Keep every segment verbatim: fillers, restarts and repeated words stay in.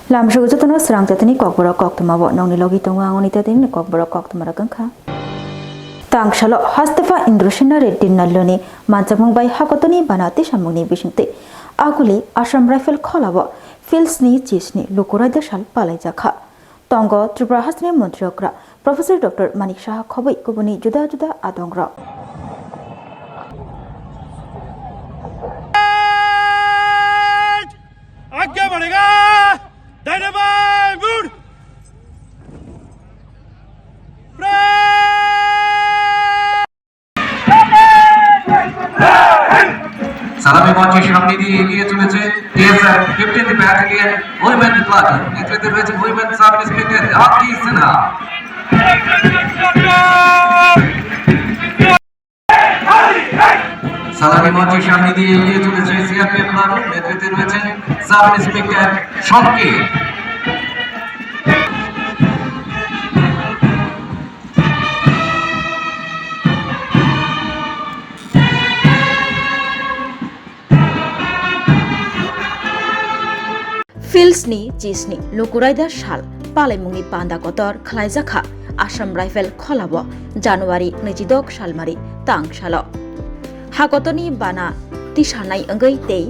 Lamsugo jotono srang jatini kokborok koktwma bo nongni logi tongo ang oni jatini kokborok koktwma rok wngkha. Tangsalo Hastefa Indrasena Reddy Nalluni manjakmung bai hakotoni bana tisamungni bisingtwi aguli Assam Rifle kholao Fields ni chisni lukurai da sal palaijakha. Tongo Tripura hasteni montri okra Professor Doctor Manik Saha khobwi kubuni juda juda adongrok. आगे बढ़ेगा। Dynamite! সালামি মঞ্চে সামনে দিয়ে এগিয়ে চলেছে TSR fifteen battalion women platoon, নেতৃত্বে রয়েছে উইমেন সাব ইন্সপেক্টর রাখি সিনহা। সালামি মঞ্চে সামনে দিয়ে এগিয়ে চলেছে সিআরপিএফ প্লাটুন, নেতৃত্বে রয়েছেন সাব ইন্সপেক্টর সংকেত। Fields ni chisni lukuraida sal palaimungni panda kotor khlaijakha Assam Rifle kholao January naichidok salmari tangsalo. Hakotorni bana tisanai wngwi tei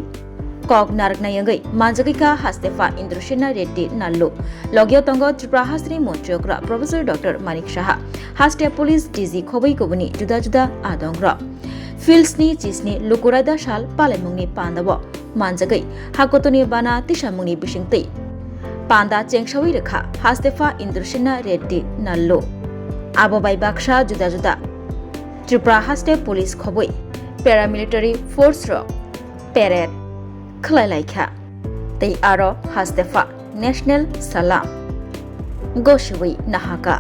kok narwknai wngwi manjagwikha Hastefa Indrasena Reddy Nallu. Logio tongo Tripura hasteni montri okra Professor Doctor Manik Saha, haste police D G khobwi kubuni juda juda adongrok. Fields ni chisni lukuraida sal palaimungni pandao manjagwi hakotoni bana tisamungni bisingtwi panda chengsawi rwkha Hastefa Indrasena Reddy Nallu. Abo bai baksa juda juda Tripura haste police khobwi paramilitary force rok parade khlai laikha tei aro Hastefa National Salam gosiwi nahaka.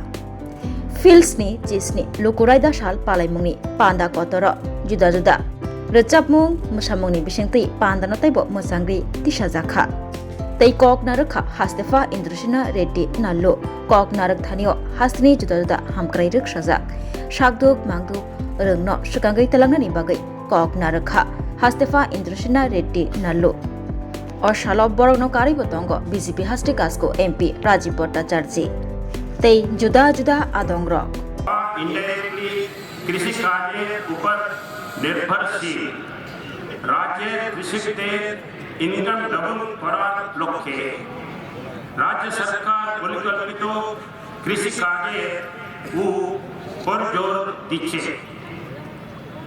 Fields ni chisni lukuraida sal palaimungni panda kotoro juda juda rwchapmung mwsamungni bisingtwi pandano teibo mwchangwi tisajakha. Tei kok narwkha Hastefa Indrasena Reddy Nallu. Kok narwk thanio hasteni juda juda hamkrai rwksajak. Sakduk mangduk rwngno swkangwi twlangnani bagwi kok narwkha Hastefa Indrasena Reddy Nallu. O salo borokno karwibo tongo B J P haste Kasko M P Rajiv Bhattacharjee tei juda juda adongrok. Indirectly कृषि कार्य ऊपर निर्भरशील राज्य कृषक के income double করার লক্ষ্যে রাজ্য সরকার পরিকল্পিত কৃষি কাজের উপর জোর দিচ্ছে।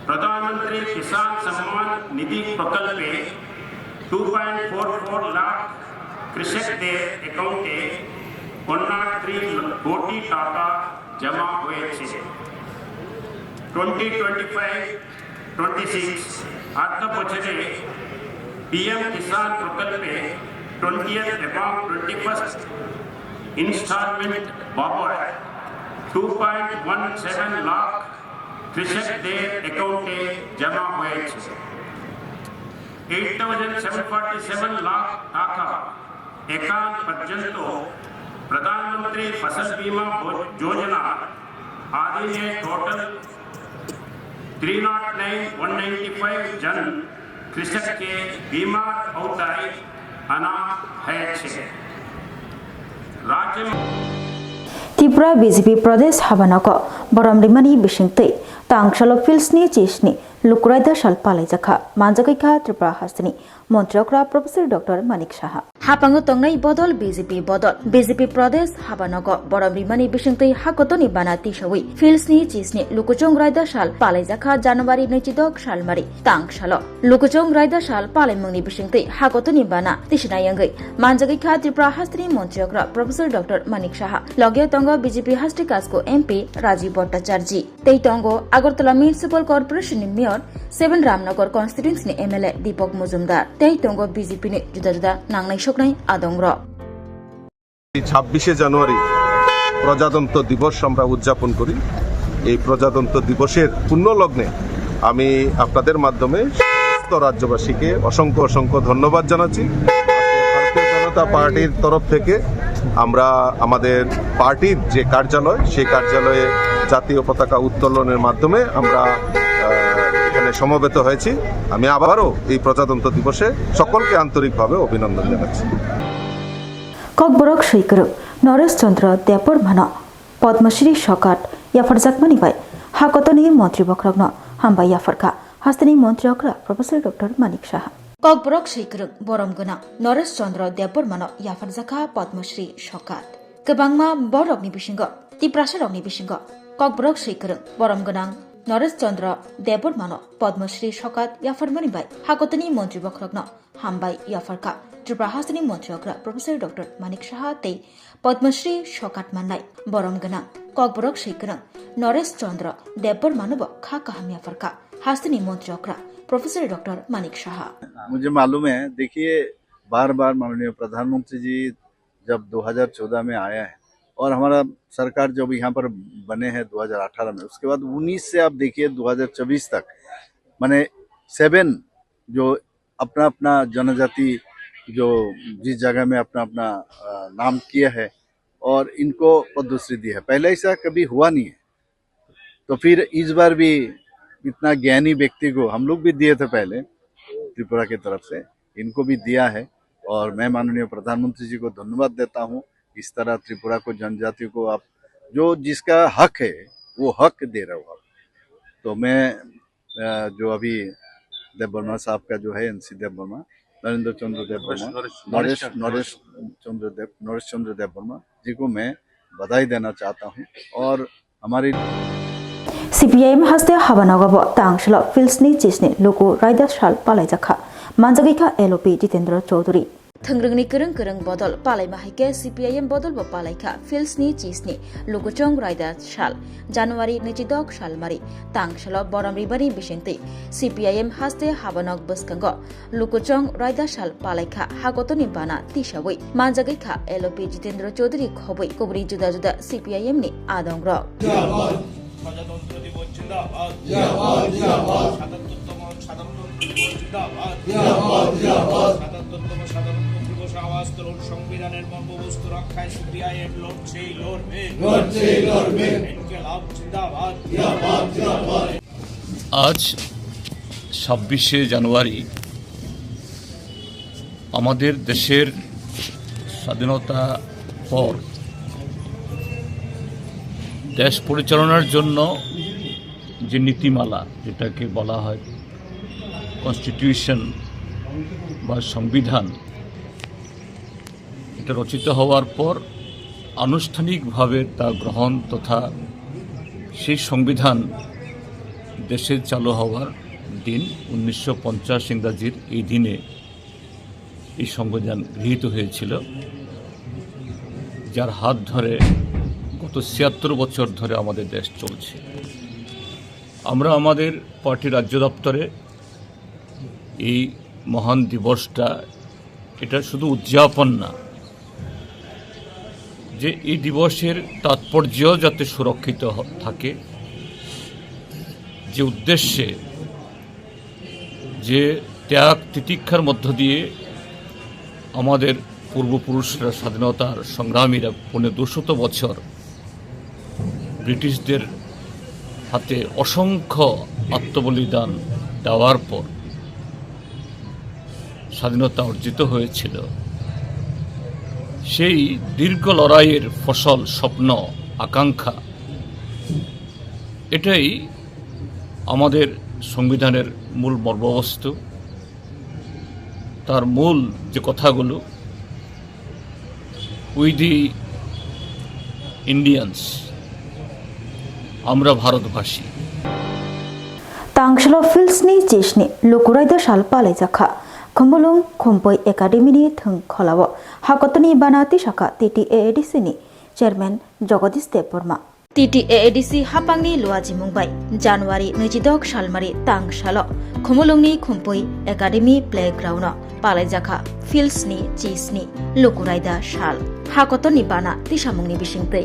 প্রধানমন্ত্রী কিষাণ সম্মান নিধি প্রকল্পে two point four four lakh কৃষকদের অ্যাকাউন্টে উনআশি কোটি টাকা জমা হয়েছে। Twenty twenty five twenty six অর্থ বছরে পিএম কিষাণ প্রকল্পে টোয়েন্টিয়েথ এবং টোয়েন্টি ফার্স্ট ইনস্টলমেন্ট বাবদ two point one seven lakh কৃষকদের অ্যাকাউন্টে জমা হয়েছে। Eight thousand seven forty seven lakh টাকা এখন পর্যন্ত প্রধানমন্ত্রী ফসল বীমা যোজনা অধীনে total three nought nine one ninety five জন কৃষককে বীমার আওতায় আনা হয়েছে। রাজ্য Tripura B J P Pradesh Habanogo borom rimani bisingtwi tangsalo Fields ni chisni lukuraida sal palaijakha, manjagwikha Tripura hasteni Montri okra Professor Doctor Manik Saha. Hapango tongnai bodol B J P bodol. B J P Pradesh Habanogo borom rimani bisingtwi hakotoni bana tisawi Fields ni chisni lukuchung raida sal palaijakha January naichidok salmari tangsalo. Lukuchung raida sal palaimungni bisingtwi hakotoni bana tisinai wngwi manjagwikha Tripura hasteni montri okra Professor Doctor Manik Saha. Logio tongo B J P hasti kasko M P Rajiv Bhattacharjee. Tei tongo Agartala Municipal Corporation ni Mayor, seven Ramnagar Constituency ni M L A Deepak Majumdar. Tei tongo B J P ni juda juda nangnai soknai adongrok. ছাব্বিশে জানুয়ারি প্রজাতন্ত্র দিবস আমরা উদযাপন করি। এই প্রজাতন্ত্র দিবসের পুণ্য লগ্নে আমি আপনাদের মাধ্যমে সমস্ত রাজ্যবাসীকে অসংখ্য অসংখ্য ধন্যবাদ জানাচ্ছি। আজকে ভারতীয় জনতা পার্টির তরফ থেকে আমরা আমাদের পার্টির যে কার্যালয়, সেই কার্যালয়ে জাতীয় পতাকা উত্তোলনের মাধ্যমে আমরা, আহ, এখানে সমবেত হয়েছি। আমি আবারও এই প্রজাতন্ত্র দিবসে সকলকে আন্তরিকভাবে অভিনন্দন জানাচ্ছি। Kokborok swi kwrwng Noresh Chandra Debbarmano Padma Shri Sokat yapharjakmani bai hakotoni montri bokhorokno hambai yapharkha hasteni montri okra Professor Doctor Manik Saha. Kokborok swi kwrwng borom gwnang Noresh Chandra Debbarmano yapharjakha Padma Shri Sokat. Kwbangma borokni bisingo, Tiprasarokni bisingo kokborok swi kwrwng borom gwnang Noresh Chandra Debbarmano Padma Shri Sokat yapharmani bai hakotoni montri bokhorokno hambai yapharkha Tripura hasteni montri okra Professor Doctor Manik Saha tei Padma Shri Sokat mannai borom gwnang kokborok swi kwrwng Noresh Chandra Debbarmanobo kha kaham yapharkha hasteni montri okra Professor Doctor Manik Saha. मुझे मालूम है, देखिए, बार बार माननीय प्रधानमंत्री जी जब दो हज़ार चौदह में आया है और हमारा सरकार जब यहाँ पर बने हैं दो हज़ार अठारह में, उसके बाद उन्नीस से आप देखिए दो हज़ार चौबीस तक, माने सेवन जो अपना अपना जनजाति जो जिस जगह में अपना अपना, अ, नाम किया है और इनको पद्मश्री दी है। पहले ऐसा कभी हुआ नहीं है। तो फिर इस बार भी इतना ज्ञानी व्यक्ति को हम लोग भी दिए थे पहले त्रिपुरा की तरफ से, इनको भी दिया है। और मैं माननीय प्रधानमंत्री जी को धन्यवाद देता हूँ, इस तरह त्रिपुरा को, जनजाति को आप जो जिसका हक है वो हक दे रहे हो आप। तो मैं अ, जो अभी देव वर्मा साहब का जो है, एनसी देव वर्मा, नरेंद्र चंद्र देव वर्मा, नरेश, नरेश, नरेश चंद्र देव, नरेश चंद्र देव वर्मा जी को मैं बधाई देना चाहता हूँ। और हमारी CPIM haste habanogo bo tang salo pilsni chisni luku raida sal palaijakha manjagikha LOP Jitendra Chaudhary. Thwngrwngni kwrwng kwrwng bodol palaima hai khe CPIM bodol bo palaikha pilsni chisni lukuchwng raida sal January nwichidok salmari tang salo borom ribani bisingtwi CPIM haste habanok bwskango lukuchwng raida sal palaikha hakotoni bana tisawi manjagwikha LOP Jitendra Chaudhary khobwi kubri juda juda CPIM ni adongrok. প্রজাতন্ত্র দিবস জিন্দাবাদ। জিন্দাবাদ, জিন্দাবাদ। সাতাত্তরতম সাধারণতন্ত্র দিবস জিন্দাবাদ। জিন্দাবাদ, জিন্দাবাদ। সাতাত্তরতম সাধারণতন্ত্র দিবস আওয়াজ তুলুন, সংবিধানের মর্মবস্তু রক্ষায় সিপিআইএম লড়ছে, লড়বে। লড়ছে, লড়বে। ইনকিলাব জিন্দাবাদ। জিন্দাবাদ, জিন্দাবাদ। আজ ছাব্বিশে জানুয়ারি আমাদের দেশের স্বাধীনতা পর দেশ পরিচালনার জন্য যে নীতিমালা, যেটাকে বলা হয় কনস্টিটিউশন বা সংবিধান, এটা রচিত হওয়ার পর আনুষ্ঠানিকভাবে তা গ্রহণ তথা সেই সংবিধান দেশে চালু হওয়ার দিন, উনিশশো পঞ্চাশ ইংরাজির এই দিনে এই সংবিধান গৃহীত হয়েছিল, যার হাত ধরে গত ছিয়াত্তর বছর ধরে আমাদের দেশ চলছে। আমরা আমাদের পার্টি রাজ্য দপ্তরে এই মহান দিবসটা, এটা শুধু উদযাপন না, যে এই দিবসের তাৎপর্য যাতে সুরক্ষিত হ-, থাকে, যে উদ্দেশ্যে, যে ত্যাগ তিতিক্ষার মধ্য দিয়ে আমাদের পূর্বপুরুষরা, স্বাধীনতার সংগ্রামীরা পৌনে দুশত বছর ব্রিটিশদের হাতে অসংখ্য আত্মবলিদান দেওয়ার পর স্বাধীনতা অর্জিত হয়েছিল, সেই দীর্ঘ লড়াইয়ের ফসল, স্বপ্ন, আকাঙ্ক্ষা, এটাই আমাদের সংবিধানের মূল মর্মবস্তু। তার মূল যে কথাগুলো, "We the Indians", আমরা ভারতবাসী। Tang salo pilsni chisni luku raida sal palaijakha Khumulwng Khumpui Academy ni thwng kholao hakotoni bana tisakha TTAADC ni chairman Jagadish Debbarma. TTAADC hapangni luajimung bai January nwichidok salmari tang salo Khumulwngni Khumpui Academy Playground-o palaijakha pilsni chisni luku raida sal. Hakotorni bana tisamungni bisingtwi.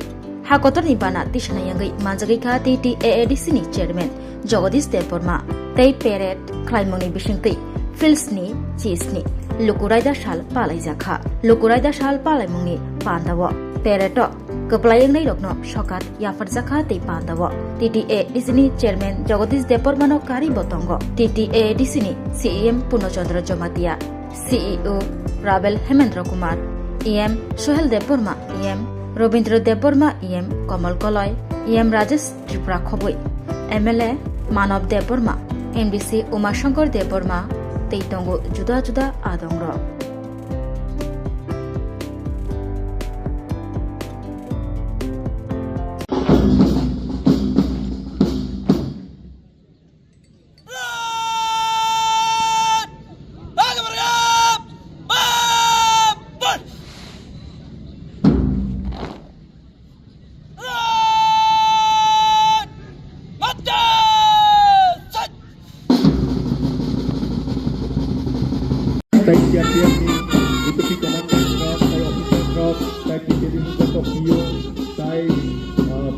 Hakotorni bana tisana yangwi manjagwikha TTAADC ni chairman Jagadish Debbarma tei parade khlaimungni bisingtwi pilsni chisni luku raida sal palaijakha. Luku raida sal palaimungni pandao parade-o kwplai wngnairokno sokat yapharjakha tei pandao TTAADC ni chairman Jagadish Debbarmano karwi bo tongo TTAADC ni CEM Purno Chandra Jamatia, CEO Rabel Hemendra Kumar, E M Sohel Debbarma, E M Robindra Debbarma, E M Komal Koloi, E M Rajesh Tripura Khoboi, M L A Manav Debbarma, M D C Umashankar Debbarma tei tongo juda juda adongrok. Tei C R P F ni deputy commandant rok, tei officer rok, tei P K D ni joto P O, tei, ah,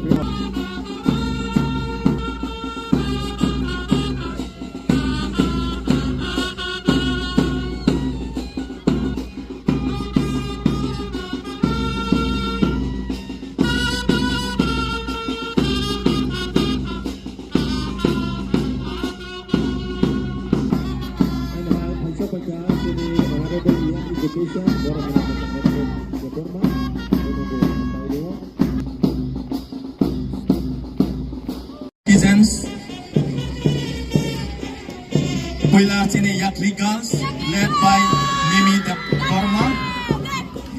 Citizens, puila chini Yakli Girls, led by Mimi Debbarma.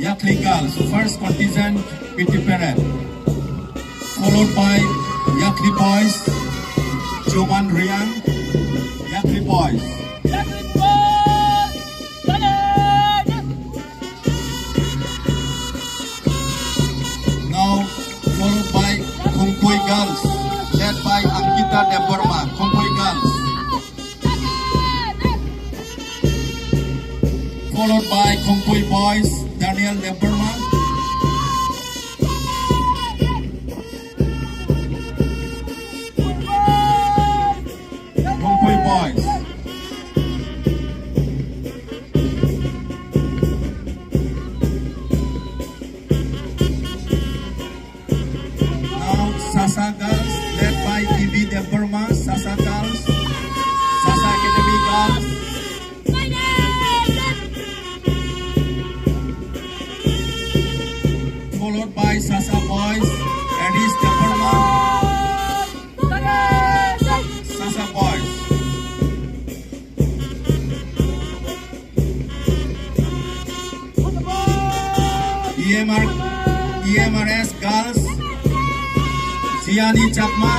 Yakli Girls, first contingent, P T parade. Followed by Yakli Boys, Joman Riang, Yakli Boys. Now followed by Khongpui Girls, led by Ankita Debbarma, Khongpui Girls. Followed by Khongpui Boys, Daniel Debbarma. Khongpui Boys. Now Sasa Girls, led by T V Debbarma, Sasa Girls, Sasa Academy Girls. Followed by Sasa Boys, Aris Debbarma. Sasa Boys. E M R, E M R S Girls, Ziani Chakma,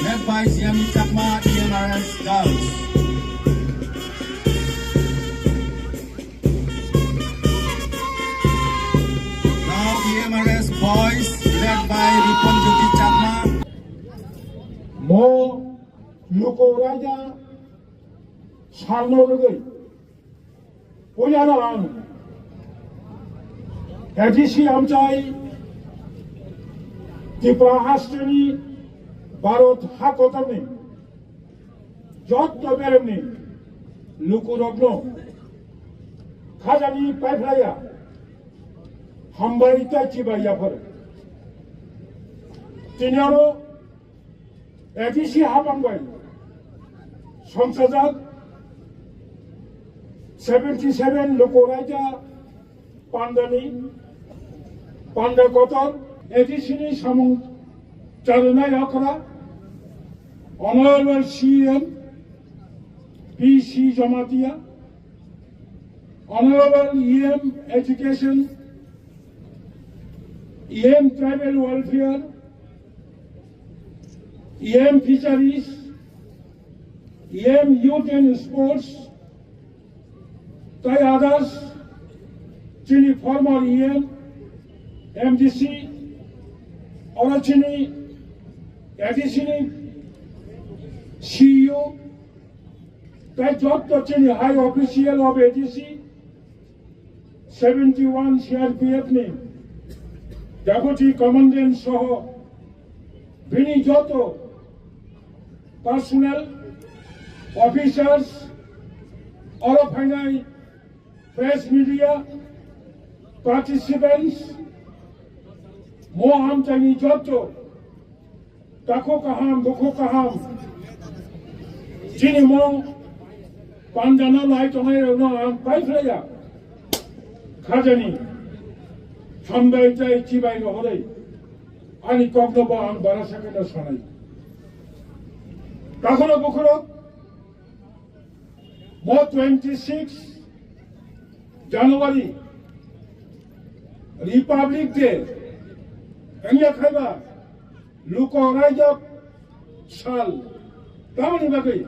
led by Ziani Chakma, E M R S Girls. Now E M R S Boys, led by Ripon Jyoti Chakma. Mo luko raja salno rwgwi. Puilano ang A D C amchai Tripura hasteni Bharat hakotorni jotto beremni lukurokno khajani paiphlaiya hambai tei chibai yaphar. Tini oro A D C hapang bai songchajak seventy seven luku raida pandani panda kotor A D C ni samung charwnai okra Honorable C M P C Jamatia, Honorable E M Education, E M Tribal Welfare, E M Fisheries, E M Youth and Sports, tei others, chini former E M, M D C, oro chini A D C ni C E O, tei jotto chini high official of A D C, seventy one C R P F ni Deputy Commandant soho bini joto personnel, officers, oro phainai press media, participants, mo amchaini joto Takhuk kaham, bukhuk kaham. Chini mung pandano lai tongnai rokno ang paiphlaiya. Khajani. Hambai tei chibai rohorwi ani kokno bo ang bara sakeno sanai. Takhoro bukhoro bo twenty six January Republic Day wngya khaiba luko raida sal tamoni bagwi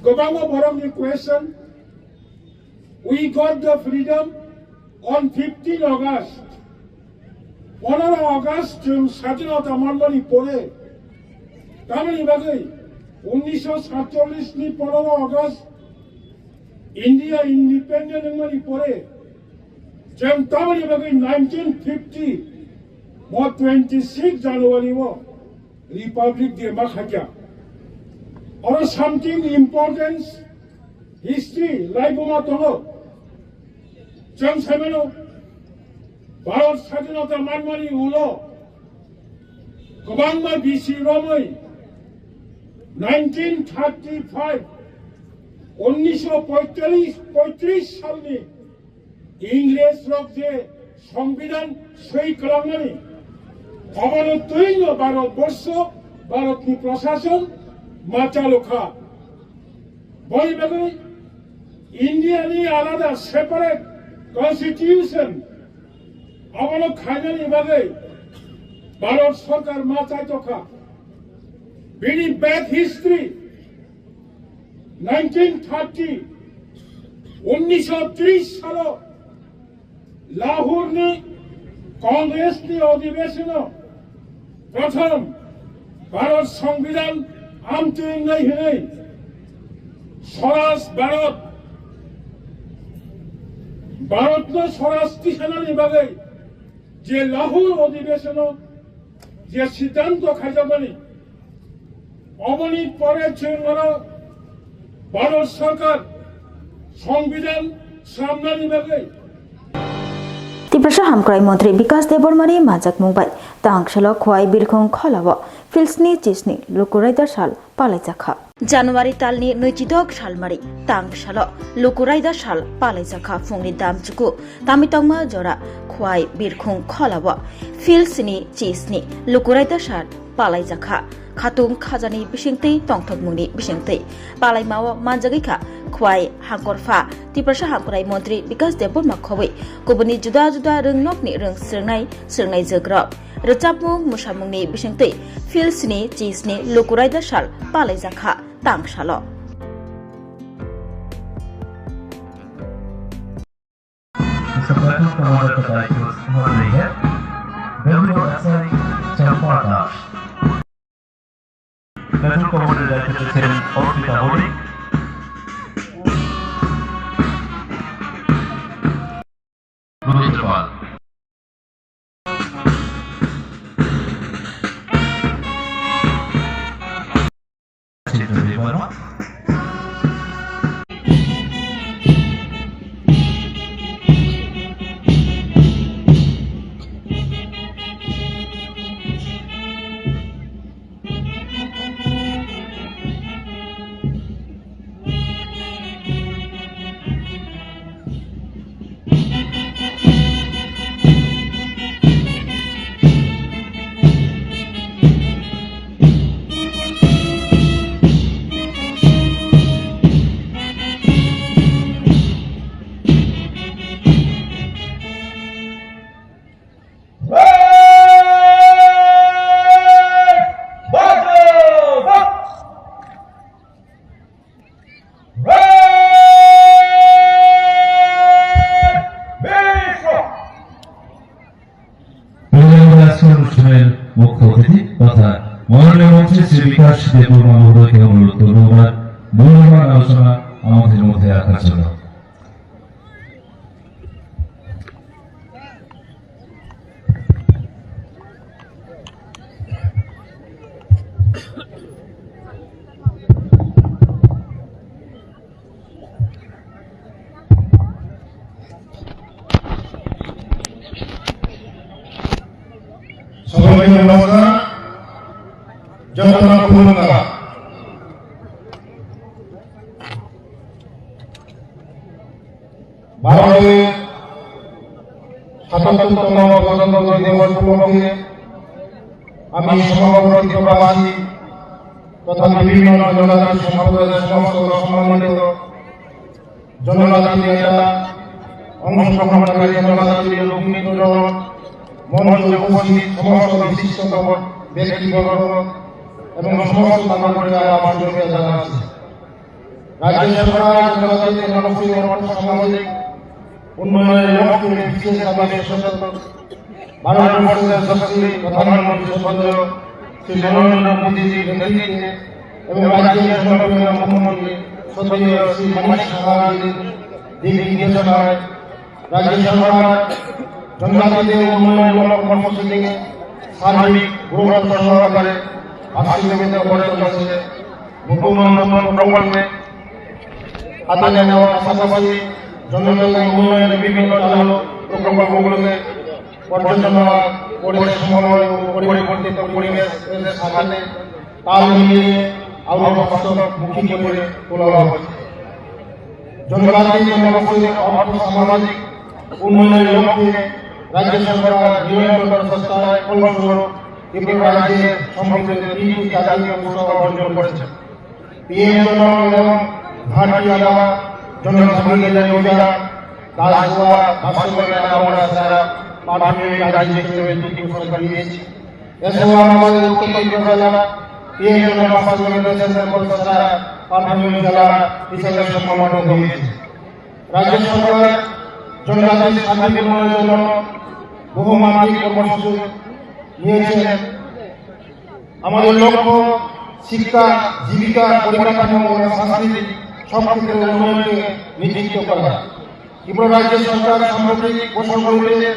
kwbangma borokni question. We got the freedom on fifteen August. Pondro August chwng sadinota manmani pore tamoni bagwi unnisho satchollish ni pondro August India independent wngmani pore chwng tamoni bagwi nineteen fifty mo twenty six January o Republic Day ma khaikha. Oro something important history laibuma tongo. Chwng saimano Bharat sadinota manmani ulo kwbangma bisi romwi nineteen thirty five, unnisho poitris, poitris salni Ingres rok je Songbidan soi kwlangmani, obono twino Bharat borsho, Bharatni prosason ma chalo kha. Boni bagwi India ni alada separate constitution obono khainani bagwi Bharat sorkar ma chaitokha. Bini back history nineteen thirty, unnisho tris salo Lahore ni Congress ni odhibeshon o prothom Bharat Songbidan amtwi wngnai hwnwi Swaraj Bharat, Bharat no Swaraj tisanani bagwi je Lahore odhibeshon o je siddhanto khaijakmani, oboni pore chwng oro Bharat Sarkar Songbidan swnamnani bagwi. Tiprasa Hamkrai Montri Bikas Debbarmani manjakmung bai tang salo Khowai Birkhung Kholao Philsni Chisni Luku Raida Sal palaijakha. January talni nwichidok salmari tang salo Luku Raida Sal palaijakha phungni damchuku Tamitongma jora Khowai Birkhung Kholao Philsni Chisni Luku Raida Sal palaijakha. Khatung khajani bisingtwi tongthokmungni bisingtwi palaimao manjagwi kha Khowai Hangkorpha Tiprasa Hamkrai Montri Bikas Debbarma khobwi kubuni juda juda rwngnokni rwng swrwngnai swrwngnaijwkrok. Rwchapmung mwsamungni bisingtwi Philsni Chisni Luku Raida Sal palaijakha tang salo. Mister Platon Commander ka daitwa swnamwi rwkha W S I Champa Das. Platoon Commander daitwa rwkha Orpita Bhowmik. Rohit Pal. এই অনুষ্ঠানের মুখ্য অতিথি তথা মাননীয় মন্ত্রী শ্রী বিকাশ দেববর্মা মহোদয়কে অনুরোধ করব ওনার মূল্যবান আলোচনা আমাদের মধ্যে রাখার জন্য। Sabaini wngkha jotono khulumkha. Bharotni চতুর্থতম প্রজাতন্ত্র দিবস উপলক্ষে আমি সমগ্র ত্রিপুরাবাসী তথা বিভিন্ন জনজাতি সম্প্রদায়ের সমস্ত সম্মানিত জনজাতি নেতা, অংশগ্রহণকারী জনজাতি লোকমিত্র, মঞ্চে উপস্থিত সমস্ত বিশিষ্ট ব্যক্তিবর্গ এবং সমস্ত নাগরিকদের আমার শুভেচ্ছা জানাচ্ছি। রাজ্য সরকার জনজাতি জনগোষ্ঠীর অর্থ সামাজিক উন্নয়নের লক্ষ্যে বিশেষভাবে সচেতন ভারতবর্ষের যশস্বী প্রধানমন্ত্রী শ্রদ্ধেয় শ্রী নরেন্দ্র মোদীজির নেতৃত্বে এবং রাজ্যের জনপ্রিয় মুখ্যমন্ত্রী শ্রদ্ধেয় শ্রী মনীষ সিনহাজির দিক নির্দেশনায় রাজ্য সরকার জনজাতিদের উন্নয়নমূলক কর্মসূচিকে সার্বিক গুরুত্ব সহকারে বাস্তবায়িত করে চলেছে। মুখ্যমন্ত্রী প্রকল্পে হাতে নেওয়ার পাশাপাশি জনজাতি উন্নয়নের বিভিন্ন চালু প্রকল্পগুলোকে পর্যালোচনা করে সময় ও পরিবর্তিত পরিবেশের সাথে তাল মিলিয়ে আরও বাস্তবমুখী করে তোলা হয়েছে। জনজাতি জনগোষ্ঠীর অর্থ সামাজিক উন্নয়নের লক্ষ্যে রাজ্য সরকার নিরন্তর প্রচেষ্টার ফলস্বরূপ ত্রিপুরা রাজ্যের সমৃদ্ধ তিনটি জাতীয় পুরস্কার অর্জন করেছে। পিএম জনগণ এবং ভারতীয় জনগণ জনজাতি কল্যাণ অভিযান, দাসভোয়া, বাস্তবায়নে আমরা সেরা প্রাথমিক রাজ্য হিসেবে দুটি পুরস্কার পেয়েছি। এছাড়াও আমাদের উত্তর ত্রিপুরা জেলা পিএম জনগণ বাস্তবায়নে সেরা প্রাথমিক জেলা হিসেবে সম্মানিত হয়েছে। রাজ্য সরকার জনজাতির সার্বিক উন্নয়নের জন্য বহুমাত্রিক কর্মসূচি নিয়েছেন। আমাদের লক্ষ্য শিক্ষা, জীবিকা, পরিকাঠামো এবং সাংস্কৃতিক সব ক্ষেত্রে উন্নয়নকে নিশ্চিত করা। ত্রিপুরা রাজ্য সরকার সাম্প্রতিক বছরগুলিতে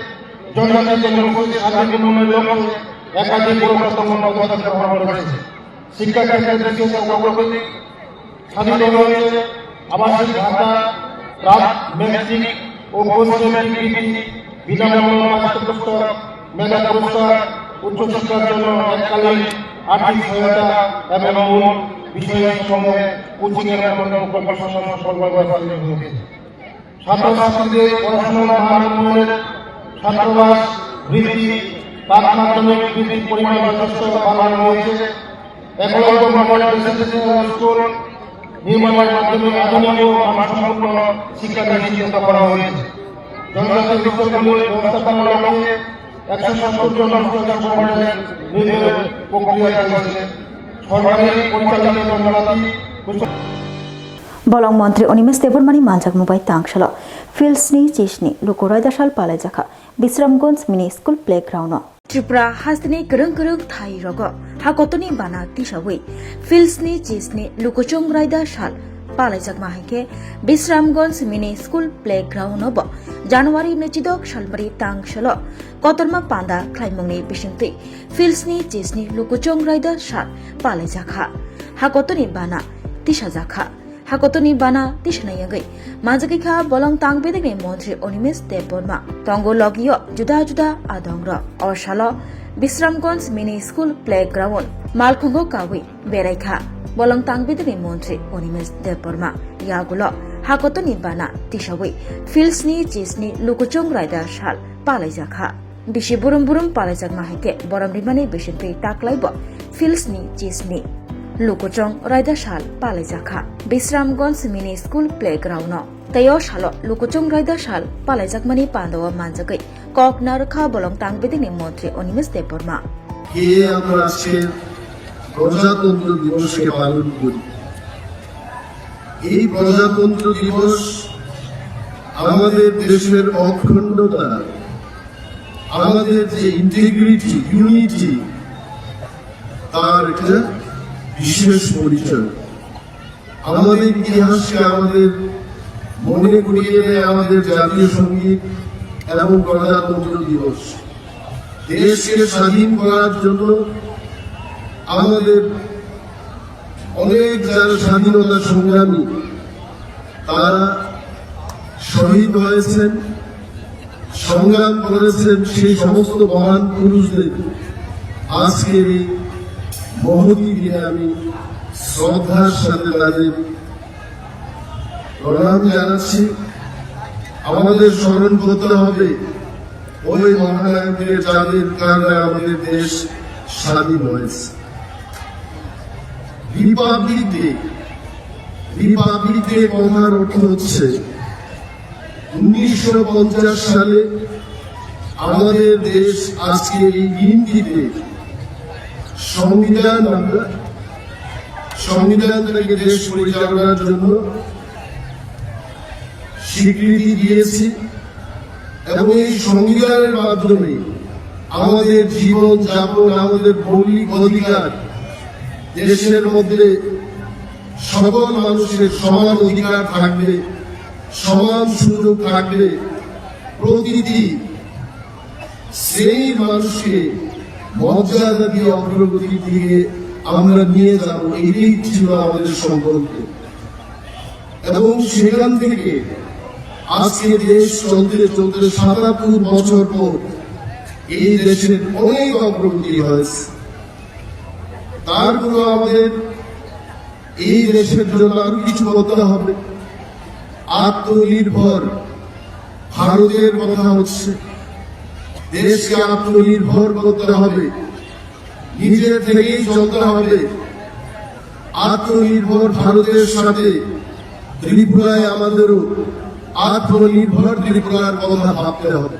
জনজাতি জনগোষ্ঠীর সার্বিক উন্নয়নের লক্ষ্যে একাধিক গুরুত্বপূর্ণ পদক্ষেপ গ্রহণ করেছে। শিক্ষা ক্ষেত্রে দেশের অগ্রগতি সাধিত হয়েছে। আবাসিক ভাতা, প্রাক ম্যাট্রিক ও পোস্ট ম্যাট্রিক বৃত্তি, বিনামূল্য পাঠ্যপুস্তক, মেধা পুরস্কার, উচ্চশিক্ষার জন্য এককালীন আর্থিক সহায়তা এবং মূল বিষয়সমূহে কোচিং এর মাধ্যমে প্রকল্প সমূহ সফলভাবে বাস্তবায়িত হয়েছে। ছাত্রছাত্রীদের পড়াশোনার মান উন্নয়নের ছাত্রাবাস বৃদ্ধি, প্রাক মাধ্যমিক বৃদ্ধির পরিমাণ যথেষ্ট বাড়ানো হয়েছে। একলব্য মডেল রেসিডেন্সিয়াল স্কুল নির্মাণের মাধ্যমে আধুনিক ও মানসম্পন্ন শিক্ষা নিশ্চিত করা হয়েছে। জনজাতি বিশ্ববিদ্যালয় ব্যবস্থাপনার লক্ষ্যে একশো সত্তর জন শিক্ষক সংগঠনের নিয়োগের প্রক্রিয়া চলছে। সরকারি পরিচালিত জনজাতি Bolong montri Animesh Debbarmani manjakmung bai tang salo Fields ni chisni luku raida sal palaijakha Bisramganj mini school playground o. Tripura hasteni kwrwng kwrwng thai rogo hakotoni bana tisawi Fields ni chisni lukuchung raida sal palaijakma haikhe Bisramganj mini school playground o bo January nechidok salbari tang salo kotorma panda khlaimungni bisingtwi Fields ni chisni lukuchung raida sal palaijakha. Hakotoni bana tisajakha. Hakotoni bana tisana yagwi manjagwi kha bolong tang bedekni montri Animesh Debbarma. Tongo logio juda juda adongrok. O salo Bisramganj mini school playground malkhungo kawi berai kha bolong tang bedekni montri Animesh Debbarma. Yagulo hakotoni bana tisawi Fields ni chisni lukuchung raida sal palaijakha. Bisi burum burum palaijakma haikhe borom rimani bisingtwi taklaibo Fields ni chisni lukuchung raida sal palaijakha Bisramganj mini school playground o. Tei o salo lukuchung raida sal palaijakmani pandao manjagwi kok narwkha bolong tang bedekni montri Animesh Debbarma. কে আমরা আজকে প্রজাতন্ত্র দিবসকে পালন করি। এই প্রজাতন্ত্র দিবস আমাদের দেশের অখণ্ডতা, আমাদের যে ইন্টিগ্রিটি, ইউনিটি, তার একটা বিশেষ পরিচয়। আমাদের ইতিহাসকে আমাদের মনে করিয়ে দেয় আমাদের জাতীয় সঙ্গীত এবং প্রজাতন্ত্র দিবস। দেশকে স্বাধীন করার জন্য আমাদের অনেক যারা স্বাধীনতা সংগ্রামী, তারা শহীদ হয়েছেন, সংগ্রাম করেছেন, সেই সমস্ত মহান পুরুষদের আজকের এই মহতী দিনে আমি শ্রদ্ধার সাথে তাদের প্রণাম জানাচ্ছি। আমাদের স্মরণ করতে হবে ওই মহানায়কদের, যাদের কারণে আমাদের দেশ স্বাধীন হয়েছে। রিপাবলিক ডে, রিপাবলিক ডে কথার অর্থ হচ্ছে উনিশশো পঞ্চাশ সালে আমাদের দেশ আজকে এই দিনটিতে সংবিধান, আমরা সংবিধানটাকে দেশ পরিচালনার জন্য স্বীকৃতি দিয়েছি এবং এই সংবিধানের মাধ্যমে আমাদের জীবন যাপন, আমাদের মৌলিক অধিকার, দেশের মধ্যে সকল মানুষের সমান অধিকার থাকবে, সমান সুযোগ থাকবে, প্রতিটি শ্রেণীর মানুষকে মর্যাদা দিয়ে অগ্রগতির দিকে আমরা নিয়ে যাব, এটাই ছিল আমাদের সংকল্প। এবং সেখান থেকে আজকে দেশ চলতে চলতে সাতাত্তর বছর পর এই দেশের অনেক অগ্রগতি হয়েছে। তারপরেও আমাদের এই দেশের জন্য আরো কিছু করতে হবে। আত্মনির্ভর ভারতের কথা হচ্ছে, দেশকে আত্মনির্ভর করতে হবে, নিজের থেকেই চলতে হবে। আত্মনির্ভর ভারতের সাথে ত্রিপুরায় আমাদেরও আত্মনির্ভর ত্রিপুরার কথা ভাবতে হবে।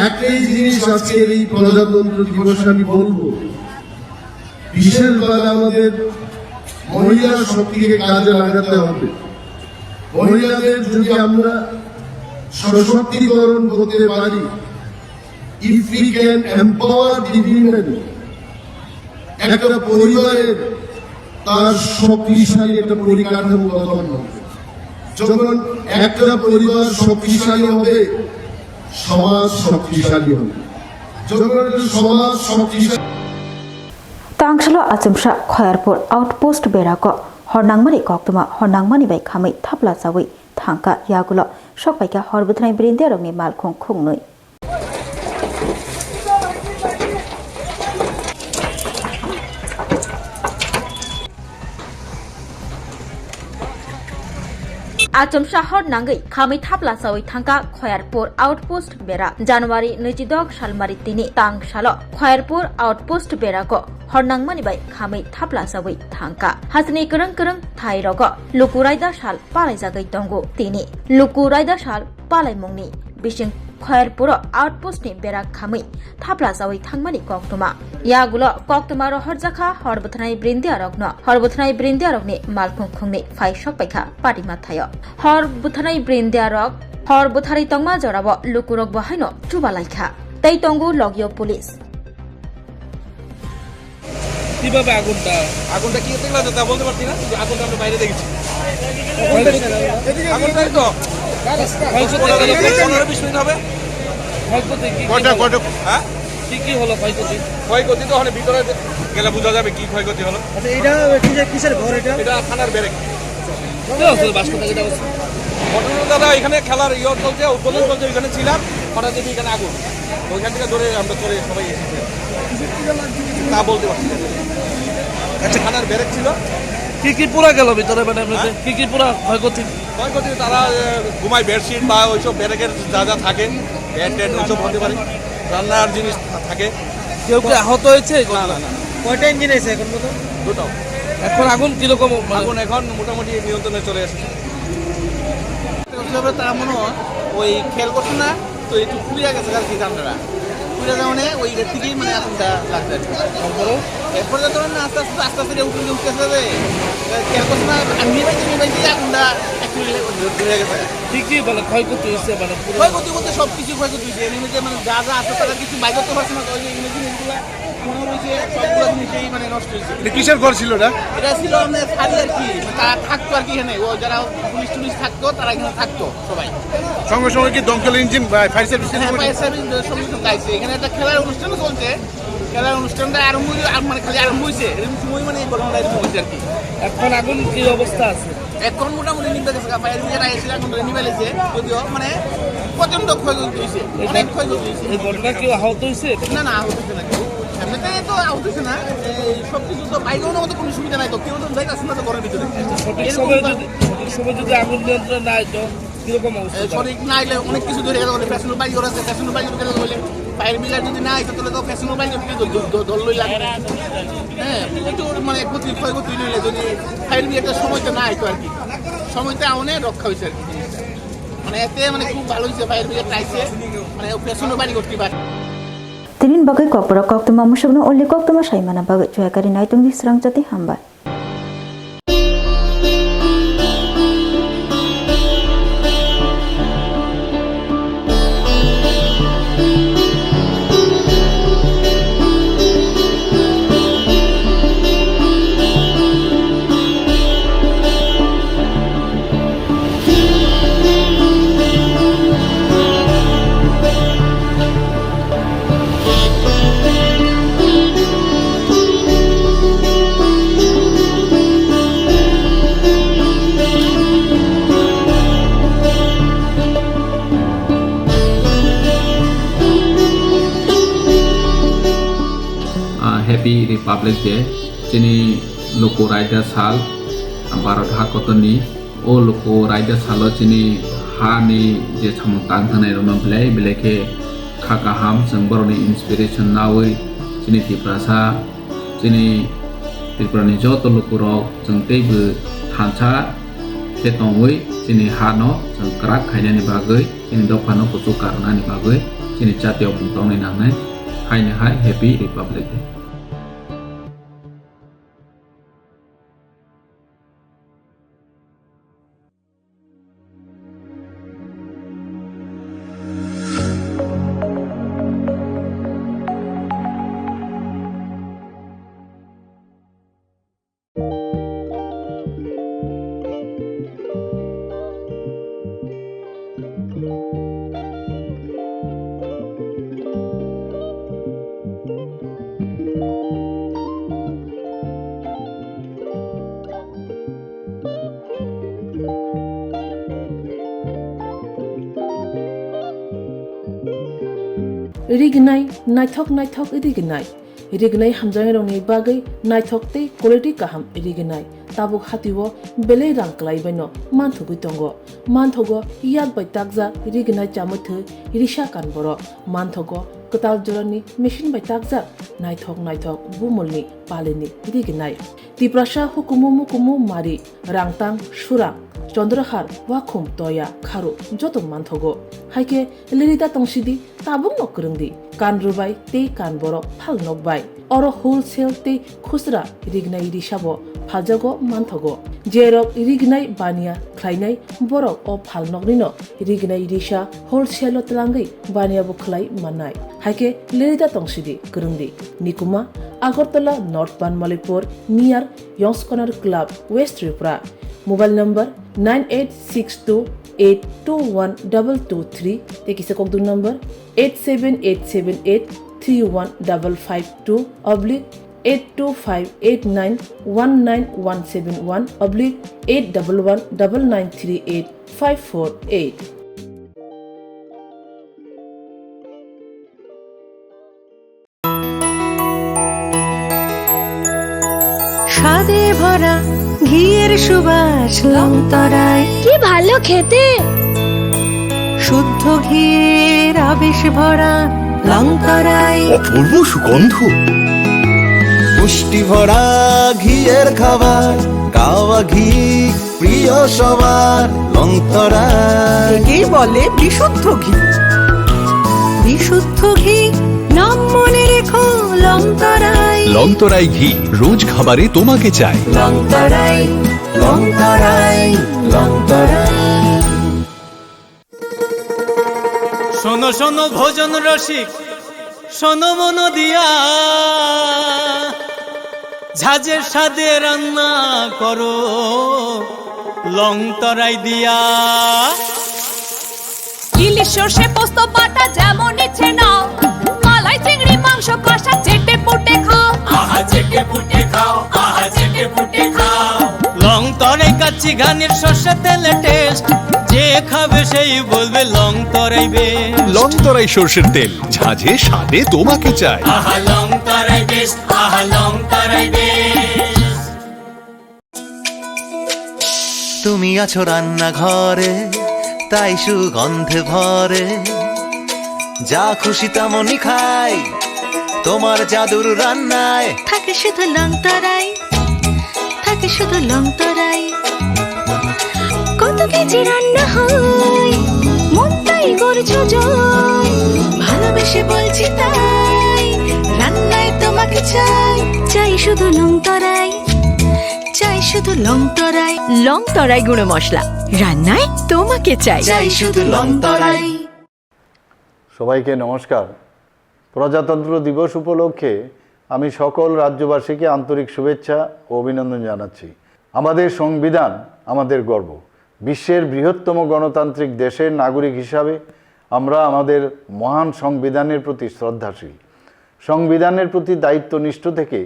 একটাই জিনিস আজকের এই প্রজাতন্ত্র দিবসে আমি বলবো, বিশেষভাবে আমাদের মহিলা শক্তিকে কাজে লাগাতে হবে। মহিলাদের যদি আমরা সশক্তিকরণ করতে পারি, if we can empower the women, একটা পরিবারের তার শক্তিশালী একটা পরিকাঠামো গঠন হবে। যখন একটা পরিবার শক্তিশালী হবে, সমাজ শক্তিশালী হবে। যখন একটা সমাজ শক্তিশালী Tangsalo achomsa Khoyarpur outpost berako hor nangmani koktwma hor nangmani bai khamwi thapla chawi thangkha, yagulo sokpaikha hor bwthanai brindiarokni malkhung khungnwi. Achomsa hor nangwi khamwi thapla chawi thangkha Khoyarpur outpost bera. January nwichidok salmari tini tangsalo Khoyarpur outpost berako hor nangmani bai khamwi thapla chawi thangkha. Hasteni kwrwng kwrwng thairogo luku raida sal palaijagwi tongo. Tini luku raida sal palaimungni bising Khoyarpuro outpost ni bera khamwi thapla chawi thangmani koktwma. Yagulo koktwma rohorjakha hor bwthanai brindiarokno, hor bwthanai brindiarokni malkhung khungni phai sokpaikha pati mathaio. Hor bwthanai brindiarok hor bwtharwi tongma jorao lukurokbo haino chubalaikha. Tei tongo logio police. কিভাবে আগুনটা? আগুনটা কি দেখলাম তো তা বলতে পারছি না, কিন্তু আগুনটা আমরা বাইরে দেখেছি। কখন দেখেছেন আগুনটা? আগুনটা এই তো ক্ষয়ক্ষতি পনেরো, হলো? পনেরো বিশ মিনিট হবে। ক্ষয়ক্ষতি কি কি কয়টা, হলো? কয়টা? হ্যাঁ? কি কি হলো ক্ষয়ক্ষতি? ক্ষয়ক্ষতি তো ওখানে ভিতরে গেলে বোঝা যাবে কি ক্ষয়ক্ষতি হলো। আচ্ছা, এটা কিসের, কিসের ঘর এটা? এটা থানার ব্যারেক। কি অবস্থা বাস করতে এটা অবস্থা? ঘটনা দাদা, এখানে খেলার ইয়ে চলছে, উদ্বোধন চলছে, ওইখানে ছিলাম, হঠাৎ দেখি এখানে আগুন, ওইখান থেকে ধরে আমরা চলে সবাই এসেছি। তা বলতে পারছি না। আচ্ছা। থানার ব্যারেক ছিল। কি কি পুরা গেল ভিতরে, মানে, এমনিতে? হ্যাঁ? কি কি পুরা ক্ষয়ক্ষতি? ক্ষয়ক্ষতি তারা, এ, ঘুমায় বেডশিট বা ওইসব ব্যারেকের যা যা থাকে, বেড টেড ওইসব হতে পারে, রান্নার জিনিস থাকে। কেউ কি আহত হয়েছে এই না, ঘটনায়? না, না। কয়টা ইঞ্জিন আছে এখন মতো? দুটো। এখন আগুন কিরকম, মানে? আগুন এখন মোটামুটি নিয়ন্ত্রণে চলে এসেছে। তারা মনে হয় ওই খেয়াল করছে না, তো একটু পুড়িয়া গেছে আর কি জানলারা। পুড়ে যাওয়ানে ওই ইয়ের থেকেই মানে আগুনটা লাগছে আর কি। তারপরে? এরপরে তো ধরেন আস্তে আস্তে, আস্তে আস্তে উঠে উঠে উঠতেছে যে, এ, খেয়াল করছে না, আর নিবাইতে নিবাইতে আগুনটা একটু ইয়ে ধরে গেছে। কি কি মানে ক্ষয়ক্ষতি হয়েছে মানে পুরো? ক্ষয়ক্ষতি বলতে সব কিছু ক্ষয়ক্ষতি হয়েছে। এর মধ্যে মানে যা যা আছে তারা কিছু বাইর করতে পারছে না, তো ওই যে ইঞ্জিন এগুলা মনে হয়েছে সবগুলো জিনিসই মানে নষ্ট হয়েছে। এটা কিসের ঘর ছিল এটা? এটা ছিল আমাদের খালি আর কি, মানে তারা থাকতো আর কি এখানে, ও যারা পুলিশ টুলিশ থাকতো তারা এখানে থাকতো সবাই। সঙ্গে সঙ্গে কি দমকল ইঞ্জিন বা ফায়ার সার্ভিস? হ্যাঁ, ফায়ার সার্ভিস সঙ্গে সঙ্গে আইছে। এখানে একটা খেলার অনুষ্ঠানও চলছে, খেলার অনুষ্ঠানটা আরম্ভ হয়ে, আর মানে খালি আরম্ভ হয়েছে, এরকম সময় মানে এই ঘটনাটা এরকম হয়েছে আর কি। এখন আগুন কি অবস্থা আছে? এখন মোটামুটি নিভে গেছে, ফায়ার ব্রিগেড আইসে এখন নিভে গেছে, যদিও মানে প্রচণ্ড ক্ষয়ক্ষতি হয়েছে, অনেক ক্ষয়ক্ষতি হয়েছে। এই ঘটনা কেউ আহত হয়েছে? না, না, আহত হয়েছে না কেউ। এমনিতে তো আহত হয়েছে না, এই সব কিছু তো বাইরে অন্য মতো কোনো সুবিধা নাই তো, কেউ তো যাইতেছে না তো ঘরের ভিতরে। সঠিক এরকম সময় তো যদি, সঠিক সময় যদি আগুন নিয়ন্ত্রণ না হইতো, এ, সঠিক না হইলে অনেক কিছু ধরে গেলে ফ্যাশন বাইক ওরা আছে, ফ্যাশন বাইক ওরা গেলে ফায়ার ব্রিগেড যদি না আইতো তাহলে তো ফ্যাশন বাইক দল লই লাগে। হ্যাঁ, প্রচুর মানে ক্ষতি, ক্ষয়ক্ষতি হইলে যদি ফায়ার ব্রিগেডের সময়তে না আইতো আর কি, সময়তে অনেক রক্ষা হয়েছে আর কি। মানে এতে মানে খুব ভালো হয়েছে ফায়ার ব্রিগেড আইছে, মানে ফ্যাশন বাইক করতে পারে। Tinin bagwi kokborok koktwma musukno uli koktwma saimana bagwi chuya kari naitung di srang jati hambai. Ah, Happy Republic Day. Chini luku raida sal, Bharat ha kotorni. O luku raida salo chini hani je samung tang thangnai rokno belai belai khe kha kaham, chwng borokni inspiration naui chini Tiprasa, chini Tripurani joto lukurok chwng teibo thansa khe tongwi chini hano chwng kwrak khainani bagwi, chini dophano kuchuk karwnani bagwi chini jatiyokmung tongnai nangnai. Haino hai Happy Republic Day. Rignai, naithok naithok rignai. Rignai hamjaknairokni bagwi naithok tei quality kaham rignai. Tabuk hatio belai rang kwlaibaino manthogwi tongo. Manthogo yak bai takjak rignai chamwi thwi risa kan borok. Manthogo kwtal jorani machine bai takjak naithok naithok bumulni palini rignai. Tiprasa hukumu mukumu mari, rangtang, surang, chondrahar, wakhum, toya, kharu joto manthogo. Haikhe lirida tongsidi, tabukno kwrwngdi. Kan rwbai tei kan borok phal nokbai. Oro wholesale tei khusra rignai risabo phaljago manthogo. Jerok rignai baniya khlainai borok o phal noknino rignai risa wholesale-o twlangwi baniya bo khlai mannai. Haikhe lirida tongsidi, kwrwngdi. Nikuma, Agartala North Banmalipur, near Yongskonar Club, West Tripura. Mobile number nine eight six two eight two one double two three, tei kisa kokduk number eight seven eight seven eight three one double five two oblique eight two five eight nine one nine one seven one oblique eight double one double nine three eight five four eight. স্বাদে ভরা ঘিয়ের সুবাস লং তরাই। কি ভালো খেতে! শুদ্ধ ঘিয়ের আবেশ ভরা লং তরাই। অপূর্ব সুগন্ধ। পুষ্টি ভরা ঘিয়ের খাবার, কাওয়া ঘি প্রিয় সবার লং তরাই। একেই বলে বিশুদ্ধ ঘি। বিশুদ্ধ ঘি, নাম মনে রেখো লং তরাই। লং তরাই ঘি, রোজ খাবারে তোমাকে চাই। লং তরাই, লং তরাই, লং তরাই। শোনো শোনো ভোজন রসিক, শোনো মন দিয়া, ঝাঁঝের স্বাদে রান্না করো লং তরাই দিয়া। ইলিশ সর্ষে পোস্ত বাটা যেমন ইচ্ছে নাও, মালাই চিংড়ি মাংস কষা চেটে পুটে খাও। আহা চেটে পুটে খাও, আহা চেটে পুটে খাও। লং তরাই কাচ্চি ঘানির সর্ষে তেলে টেস্ট, যে খাবে সেই বলবে লং তরাই বেস্ট। লং তরাই সর্ষের তেল, ঝাঁঝে স্বাদে তোমাকে চাই। আহা লং তরাই বেস্ট, আহা লং তরাই বেস্ট। তুমি আছো রান্নাঘরে, তাই সুগন্ধে ভরে যা খুশি তেমনই খাই, তোমার জাদুর রান্নায় থাকে শুধু লং তরাই, থাকে শুধু লং তরাই। কত কেজি রান্না হয়, মনটাই করছো জয়। ভালোবেসে বলছি তাই, রান্নায় তোমাকে চাই, চাই শুধু লং তরাই, চাই শুধু লং তরাই। লং তরাই গুঁড়ো মশলা, রান্নায় তোমাকে চাই। চাই শুধু লং তরাই। সবাইকে নমস্কার। প্রজাতন্ত্র দিবস উপলক্ষে আমি সকল রাজ্যবাসীকে আন্তরিক শুভেচ্ছা ও অভিনন্দন জানাচ্ছি। আমাদের সংবিধান আমাদের গর্ব। বিশ্বের বৃহত্তম গণতান্ত্রিক দেশের নাগরিক হিসাবে আমরা আমাদের মহান সংবিধানের প্রতি শ্রদ্ধাশীল। সংবিধানের প্রতি দায়িত্বনিষ্ঠ থেকে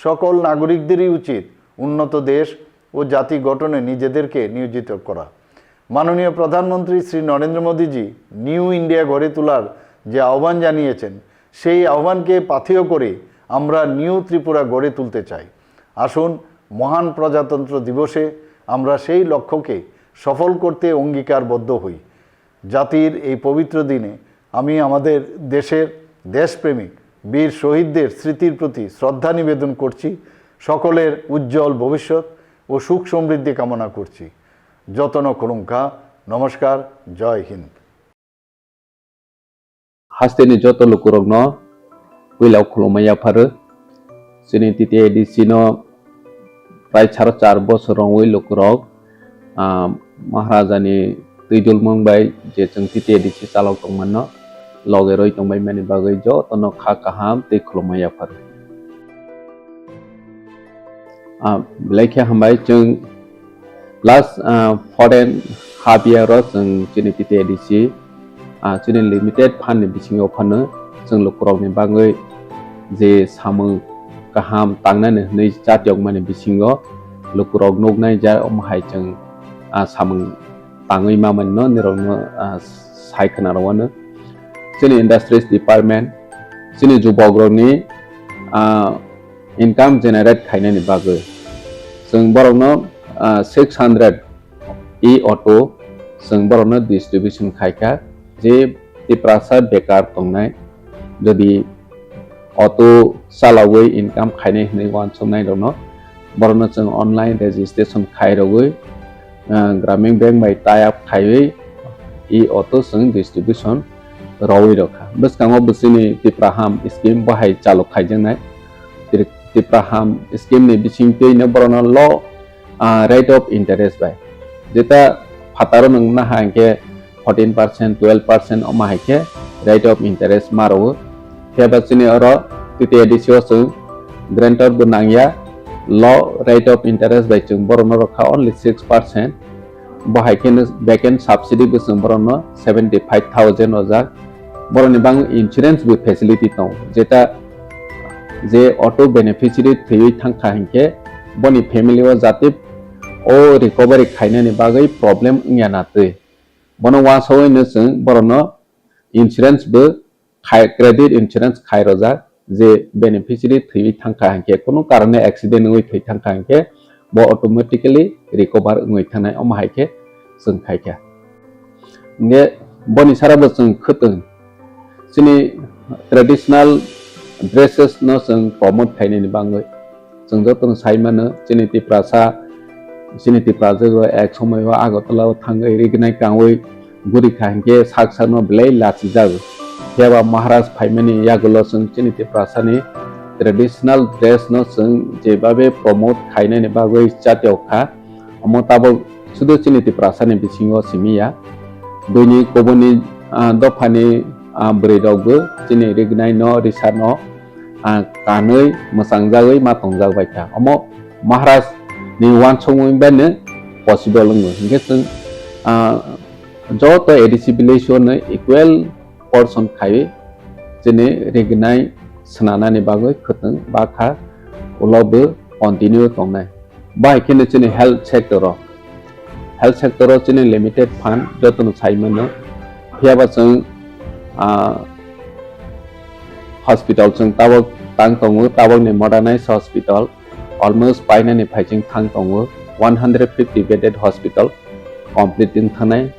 সকল নাগরিকদেরই উচিত উন্নত দেশ ও জাতি গঠনে নিজেদেরকে নিয়োজিত করা। মাননীয় প্রধানমন্ত্রী শ্রী নরেন্দ্র মোদীজি নিউ ইন্ডিয়া গড়ে তোলার যে আহ্বান জানিয়েছেন, সেই আহ্বানকে পাথেয় করে আমরা নিউ ত্রিপুরা গড়ে তুলতে চাই। আসুন, মহান প্রজাতন্ত্র দিবসে আমরা সেই লক্ষ্যকে সফল করতে অঙ্গীকারবদ্ধ হই। জাতির এই পবিত্র দিনে আমি আমাদের দেশের দেশপ্রেমিক বীর শহীদদের স্মৃতির প্রতি শ্রদ্ধা নিবেদন করছি। সকলের উজ্জ্বল ভবিষ্যৎ ও সুখ সমৃদ্ধি কামনা করছি। যতন খুলুমখা। নমস্কার। জয় Hind. Hasteni joto lukurokno puila khulumma yapharo. Chini T T A D C no prai saro char bosor wngwi lukurok, ah, Maharajani twijlmung bai je chwng T T A D C chalok tongmano loge rwi tongbaimani bagwi jotono kha kaham tei khulumma yapharo. Ah, belai khe hambai chwng last, ah, four and half year o chwng chini T T A D C, ah, chini limited fund ni bisingo phano chwng lukurokni bagwi je samung kaham tangnani hwnwi chatiyokmani bisingo lukurok nuknai ja omo hai chwng, ah, samung tangwi mamani no nirokno, ah, sai khna rwano. Chini industries department, chini jubokrokni, ah, income generate khainani bagwi chwng borokno, ah, six hundred e-auto chwng borokno distribution khaikha, je Tiprasa bekar tongnai, jodi auto chalogwi income khainai hwnwi uansuknai rokno, borokno chwng online registration khairogwi, ah, Gramin Bank bai tie up khaiwi e-auto chwng distribution rwwi rwkha. Bwskango bo chini Tipraham scheme bo hai chalok khaijaknai. Tri-, Tipraham scheme ni bisingtwino borokno low, ah, rate of interest bai. Jeta phataro nwng naha hinkhe fourteen percent, twelve percent omo hai khe rate of interest ma rwo. Phiya ba chini oro T T A D C o chwng guarantor bo nangya, low rate of interest bai chwng borokno rwkha only six percent. Bo hai kheno back end subsidy bo chwng borokno seventy five thousand rwjak. Borokni bagwi insurance bo facility tongo, jeta je auto beneficiary thwiwi thangkha hinkhe boni family o jate o recovery khainani bagwi problem wngya na twi. Bono uansugwino chwng borokno insurance bo khai, credit insurance khai rwjak, je beneficiary thwiwi thangkha hinkhe, kunu karone accident wngwi thwi thangkha hinkhe, bo automatically recover wngwi thangnai, omo hai khe chwng khaikha. Hinkhe boni sara bo chwng khwtwng chini traditional dresses no chwng promote khainani bagwi. Chwng jotono sai mano, chini Tiprasa, chini Tiprasa ek somoi o Agartala o thangwi rignai kangwi guri kha hinkhe sak sakno belai lachijago. Phiya ba Maharaj phaimani yagulo chwng chini Tiprasani traditional dress no chwng jebabe promote khainani bagwi chatiyok kha. Omo tabok sudu chini Tiprasani bisingo simi ya. Buini kubuni, ah, dophani, ah, bwrwi rokbo chini rignai no risa no, ah, kanwi mwchangjagwi ma tongjak bai kha. Omo Maharaj ni uansukmung bai no possible wngo. Hinkhe chwng, ah, joto A D C village o no equal portion khaiwi chini rignai swnanani bagwi khwtwng bakha ulo bo continue tongnai. Bahai kheno chini health sector o, health sector o chini limited fund jotono sai mano. Phiya ba chwng, ah, hospital chwng tabok tang tongo, tabokni modernized hospital almost painani phaiching thang tongo, one hundred fifty bedded hospital complete wng thangnai.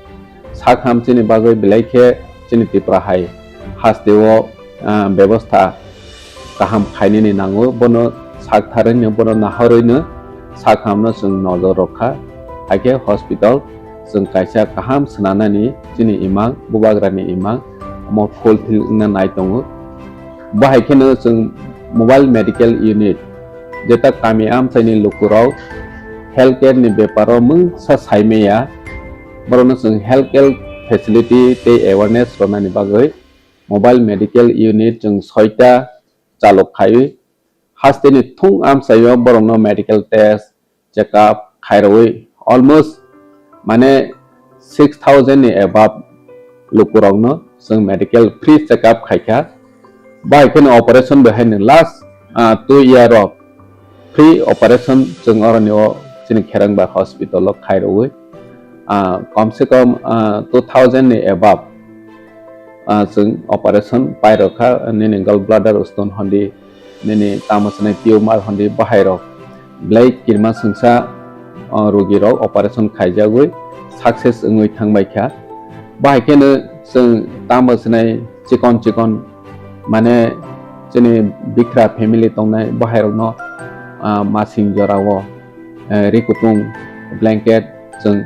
Sak ham chini bagwi belai khe chini Tripura hai hasteo, ah, bebostha kaham khainani nango, bono sak tharwino, bono nahorwino sak hamno chwng nojor rwkha. Hakhe hospital chwng kaisa kaham swnanani chini imang, bubagrani imang, omo fulfill wngna nai tongo. Bo hai kheno chwng mobile medical unit, jeta kami amchaini lukurok healthcare ni beparo mungsa saimaya, borokno chwng healthcare facility tei awareness rwnani bagwi mobile medical unit chwng soita chalok khaiwi, hasteni thung amchaio borokno medical test, check up khairogwi almost mane six thousand ni above lukurokno chwng medical free check up khaikha. Bai kheno operation bai haino last, ah, two year o free operation chwng oroni o chini Kherangba hospital o khairogwi, ah, kom se kom, ah, two thousand ni above, ah, chwng operation pairokha, nini gallbladder stone hondi, nini tamo swnai tumor hondi, bahairok belai kirma swngsa, ah, rogirok operation khaijagwi success wngwi thangbaikha. Bahai kheno chwng tamo swnai chikon chikon mane chini bikra family tongnai bahairokno, ah, masing jorao, eh, ri kutung blanket chwng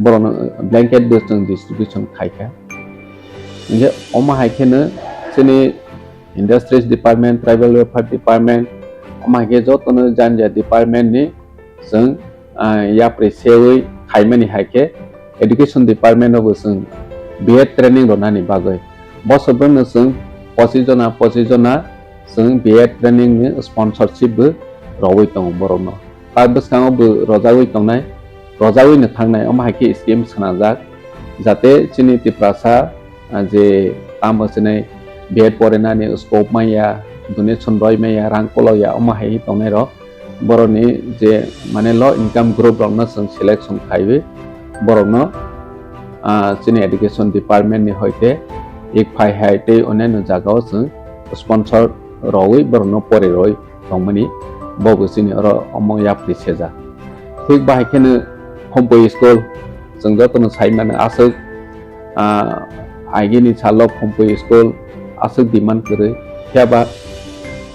borokno blanket bo chwng distribution khaikha. Hinkhe omo hai kheno chini Industries Department, Tribal Welfare Department, omo hai khe jotono jani jani department ni chwng, ah, yapri sewi khaimani hai khe Education Department o bo chwng B Ed training rwnani bagwi bosor bwrwino chwng pochis jona, pochis jona chwng B Ed training ni sponsorship bo rwui tongo borokno. Ta bwskango bo rwjagwi tongnai, rwjagwino thangnai, omo hai khe scheme swnajak, jate chini Tiprasa, ah, je tamo swnai B Ed porinani scope manya, donation roi manya, rang kolokya, omo hai tongnairok borokni je mane low income group rokno chwng selection khaiwi borokno, ah, chini education department ni hoite ek phai hai tei onyaino jagao chwng sponsor rogwi borokno pori roi tongmani bo bo chini oro omo yapri sejak. Thik bahai kheno Khumpui school chwng jotono sai mano aswk, ah, agini salo Khumpui school aswk demand kwrwi. Phiya ba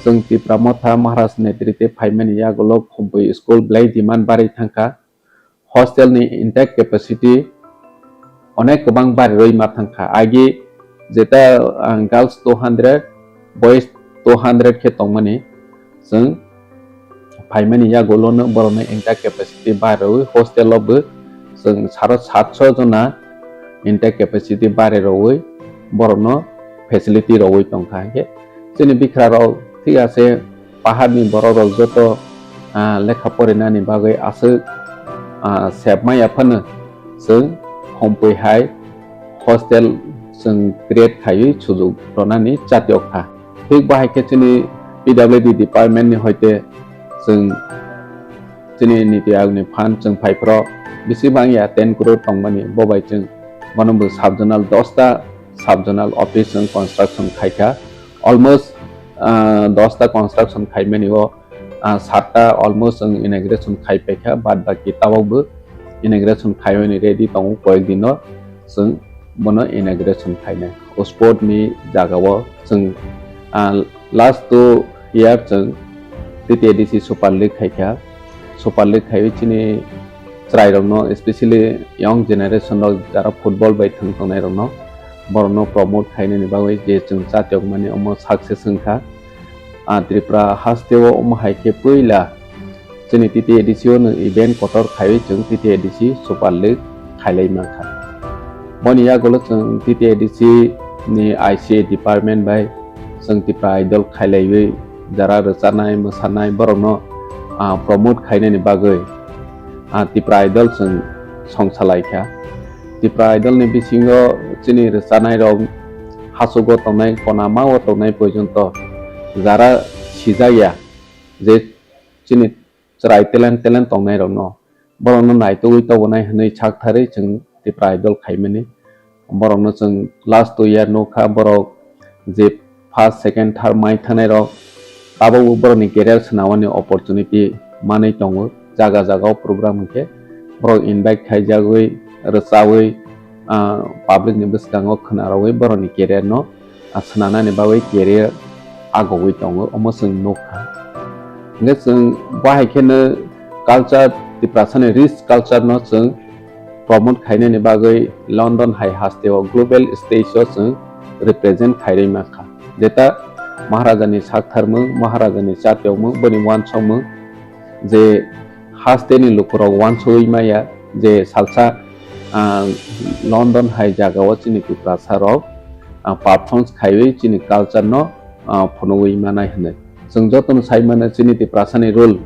chwng Tipra Motha Maharaj netrite phaimani yagulo Khumpui school belai demand barwi thangkha. Hostel ni intake capacity onek kwbang barirwi ma thangkha. Agi jeta, ah, girls two hundred, boys two hundred khe tongmani, chwng phaimani yagulono borokni intake capacity barirwi hostel o bo chwng saro satso jona intake capacity barirwi borokno facility rogwi tongkha. Hinkhe chini bikhrarok thik ase, paharni borokrok joto, ah, lekha porinani bagwi aswk, ah, sebmaya phano chwng Khumpui hai hostel chwng create khaiwi sujuk rwnani chatiok kha. Thik bahai khe chini P W D department ni hoite chwng chini Niti Ayog ni fund chwng phaiphro bisi bangya ten crore tongmani, bo bai chwng bono bo sub zonal dosta sub zonal office chwng construction khaikha. Almost, ah, dosta construction khaimani o, ah, satta almost chwng inauguration khai paikha, bad baki tabok bo inauguration khaimani ready tongo, koyek dino chwng bono inauguration khainai. O sport ni jagao chwng, ah, last two year chwng T T A D C Super League khaikha. Super League khaiwi chini chwrairokno, especially young generation rok jara football bai thwng tongnairokno, borokno promote khainani bagwi je chwng chatiokmani omo success wngkha. Ah, Tripura hasteo omo hai khe puila chini T T A D C o no event kotor khaiwi chwng T T A D C Super League khailai mankha. Boni yagulo chwng T T A D C ni I C A department bai chwng Tipra Idol khailaiwi jara rwchanai, mwsanai borokno, ah, promote khainani bagwi, ah, Tipra Idol chwng songsalai kha. Tipra Idol ni bisingo chini rwchanai rok hachugo tongnai, kona mao tongnai porjonto jara sijak ya je chini chwrai talent, talent tongnai rokno, borokno naitugwi tobonai hwnwi sak tharwi chwng Tipra Idol khaimani. Borokno chwng last two year nukha, borok je first, second, third mai thangnai rok, tabukbo borokni career swnamani opportunity manwi tongo. Jaga jaga o program hwnkhe borok invite khaijagwi, rwchawi, ah, public ni bwskango khwnarogwi borokni career no, ah, swnanani bagwi career agogwi tongo, omo chwng nukha. Hwnkhe chwng bahai kheno culture, Tiprasani rich culture no chwng promote khainani bagwi London hai hasteo global stage o chwng represent khairwi mankha. Jeta Maharajani saktharmung, Maharajani chatiyokmung, boni wansokmung je hasteni lukurok wansugwi maya je salsa, ah, London hai jagao chini Tiprasa rok, ah, performance khaiwi chini culture no, ah, phunugwi manai hwnwi. Chwng jotono sai mano chini Tiprasani rule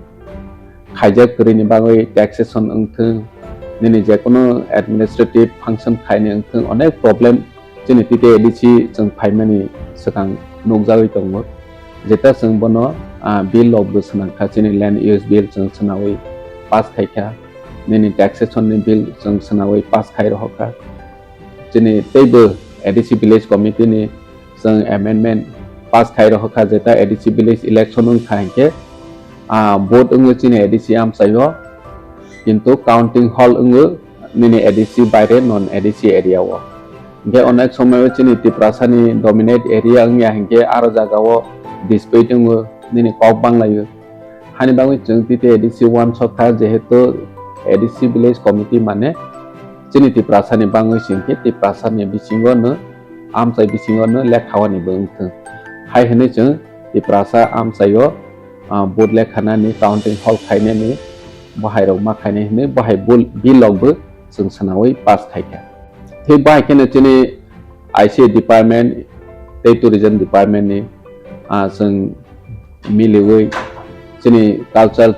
khaijak kwrwini bagwi taxation wngthwng, nini jekono administrative function khaini wngthwng, onek problem chini T T A D C chwng phaimani swkang nukjagwi tongo. Jeta chwng bono, ah, bill rokbo swnamkha, chini land use bill chwng swnawi pass khaikha, nini taxation ni bill chwng swnawi pass khai rohorkha. Chini teibo A D C village committee ni chwng amendment pass khai rohorkha, jeta A D C village election wngkha hinkhe, ah, vote wngwi chini A D C amchaio, kintu counting hall wngwi nini A D C baire non A D C area o. Hinkhe onek somoio chini Tiprasani dominate area wngya hinkhe aro jagao dispute wngwi nini kok banglaio. Hani bagwi chwng T T A D C wansokha, jehetu A D C village committee mane chini Tiprasani bangwi singkhe Tiprasani bisingo no, amchai bisingo no lekhaoni bo wngthwng. Hai hwnwi chwng Tiprasa amchaio, ah, vote lekhanani, counting hall khainani, bohairok ma khainai hwnwi bohai bul-, bill rokbo chwng swnawi pass khaikha. Thik bahai kheno chini I C A department tei tourism department ni, ah, chwng miliwi chini culture,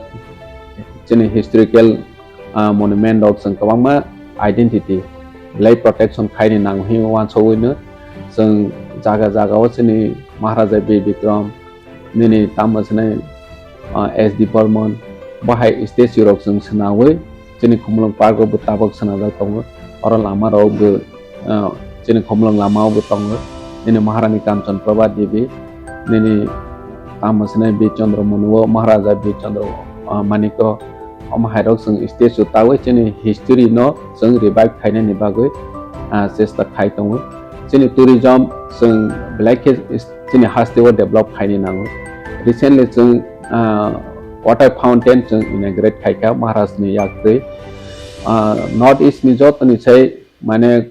chini historical, ah, monument rok chwng kwbangma identity lai protection khaini nango hwnwi wansugwino chwng jaga jaga o chini Maharaja Bir Bikram, nini tamo swnai, ah, S D Burman, bahai statue rok chwng swnawi chini Khumulwng park o bo tabok swnajak tongo. Oro lama rok bo, ah, chini Khumulwng lama o bo tongo. Nini Maharani Kanchan Prabha Devi, nini tamo swnai Bir Chandra Manu o, Maharaja Bir Chandra, ah, Manik o, omo hai rok chwng statue tawi chini history no chwng revive khainani bagwi, ah, chesta khai tongo. Chini tourism chwng belai khe chini haste o develop khaini nango. Recently chwng, ah, water fountain chwng inaugurate khaikha Maharaj ni yaktwi. Ah, North East ni jotoni sai mane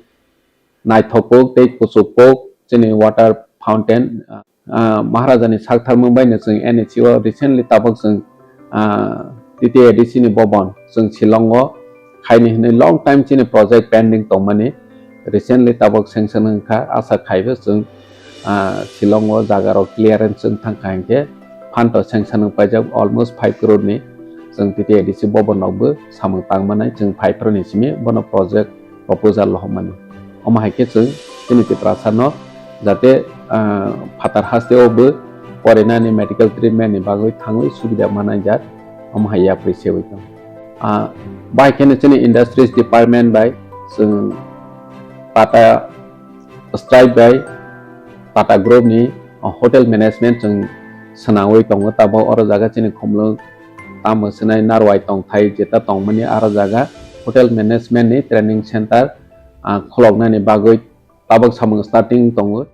naithok kok tei kuchuk kok chini water fountain, ah, Maharaja ni saktharmung bai no chwng N H C o recently tabok chwng, ah, T T A D C ni bobon chwng Shillong o khaini hwnwi long time chini project pending tongmani recently tabok sanction wngkha, asa khaibo chwng, ah, Shillong o jaga rok clearance wng thangkha hinkhe phanto sanction wng paijak almost five crore ni chwng T T A D C bobon rokbo samung tangmanai chwng phai phro ni simi bono project proposal rohormani. Omo hai khe chwng chini Tiprasa no jate, ah, phatar haste o bo porinani medical treatment ni bagwi thangwi subida manai jak, omo hai yapri sewi tong. Ah, bai kheno chini industries department bai chwng Tata Stripe bai Tata Group ni, ah, hotel management chwng swnamwi tongo. Tabok oro jaga chini Khumulwng tamo swnai Narwai tongthai jeta tongmani aro jaga hotel management ni training center, ah, khuloknani bagwi tabok samung starting tongo.